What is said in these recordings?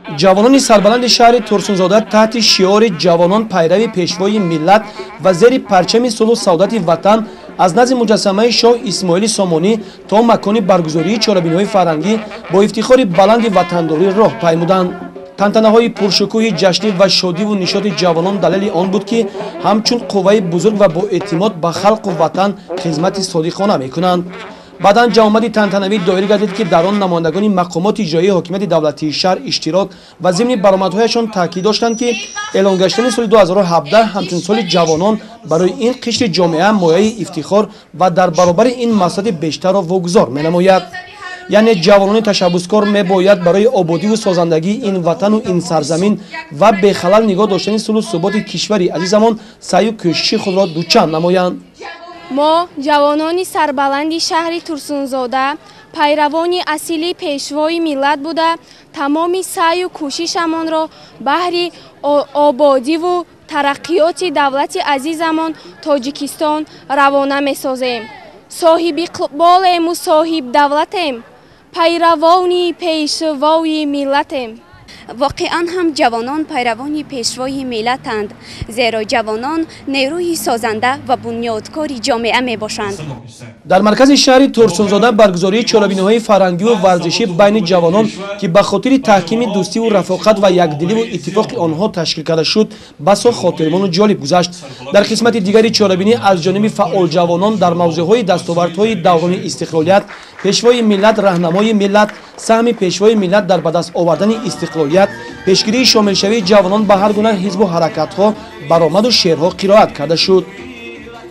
Ҷавонони сарбаланди шаҳри Турсунзода таҳти шиори «Ҷавонон пайрави пешвои миллат» ва зери парчами сулҳу саодати ватан аз назди муҷассамаи шоҳ Исмоили Сомонӣ то макони баргузории чорабиниҳои фарҳангӣ бо ифтихори баланди ватандорӣ роҳ паймуданд. Тантанаҳои пуршукӯҳи ҷашнӣ ва шодиву нишоти ҷавонон далели он буд, ки ҳамчун қувваи бузург ва боэътимод ба халқу ватан хизмати содиқона мекунанд. Баъдан ҷамъомади тантанавӣ доир гардид, ки дар он намояндагони мақомоти иҷроии ҳокимияти давлатии шаҳр иштирок ва зимни баромадҳояшон таъкид доштанд, ки эълон гаштани соли 2017 ҳамчун соли ҷавонон барои ин қишри ҷомеа мояи ифтихор ва дар баробари ин масъулияти бештарро вогузор менамояд. Яъне ҷавонони ташаббускор мебояд барои ободиву созандагии ин ватану ин сарзамин ва бехалал нигоҳ доштани сулҳу суботи кишвари азизамон саъю кӯшиши худро дучанд намоянд. Мо, ҷавонони сарбаланди шаҳри Турсунзода, пайравони асили пешвои миллат буда, тамоми саъю кӯшишамонро баҳри ободиву тараққиёти давлати азизамон Тоҷикистон равона месозем. Соҳибиқболему соҳибдавлатем, пайравони пешвои миллатем. Воқеан ҳам ҷавонон пайравони пешвои миллатанд, зеро ҷавонон нерӯи созанда ва бунёдкори ҷомеа мебошанд. Дар маркази шаҳри Турсунзода баргузории чорабиниҳои фарҳангиву варзишӣ байни ҷавонон, ки ба хотири таҳкими дӯстиву рафоқат ва якдиливу иттифоқи онҳо ташкил карда шуд, басо хотирмону ҷолиб гузашт. Дар қисмати дигари чорабинӣ аз ҷониби фаъолҷавонон дар мавзӯъҳои дастовардҳои даврони истиқлолият, пешвои миллат раҳнамои миллат, саҳми пешвои миллат дар ба даст овардани истиқлолият, пешгирии шомилшавии ҷавонон ба ҳар гуна ҳизбу ҳаракатҳо баромаду шеърҳо қироат карда шуд.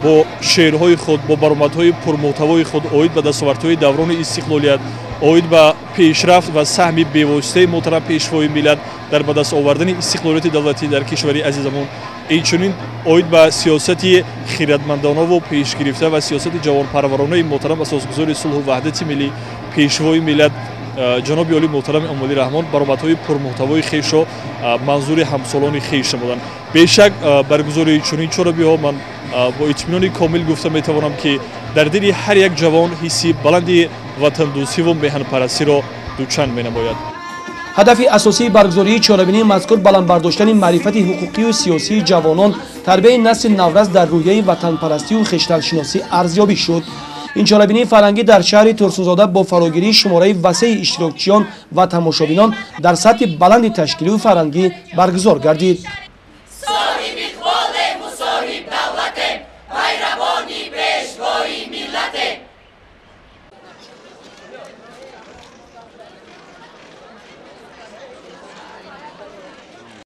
Бо шеърҳои худ, бо баромадҳои пурмуҳтавои худ оид ба дастовардҳои даврони истиқлолият, оид ба пешрафт ва саҳми бевоситаи муҳтарам пешвои миллат дар ба даст овардани истиқлолияти давлатӣ дар кишвари азизамон, инчунин оид ба сиёсати хиратмандонаву пешгирифта ва сиёсати ҷавонпарваронаи муҳтарам асосгузори сулҳу ваҳдати миллӣ, пешвои миллат, ҷаноби олии муҳтарами Эмомалӣ Раҳмон баромадҳои пурмуҳтавои хешро манзури ҳамсолони хеш намуданд. Бешак, баргузории чунин чорабиҳо, ман бо итминони комил гуфта метавонам, ки дар дили ҳар як ҷавон ҳисси баланди ватандӯстиву меҳанпарастиро дучанд менамояд. Ҳадафи асосии баргузории чорабинии мазкур баланд бардоштани маърифати ҳуқуқию сиёсии ҷавонон, тарбияи насли наврас дар рӯҳияи ватанпарастию хештаншиносӣ арзёбӣ шуд. Ин чорабинии фарҳангӣ дар шаҳри Турсунзода бо фарогирии шумораи васеи иштирокчиён ва тамошобинон дар сатҳи баланди ташкилию фарҳангӣ баргузор гардид.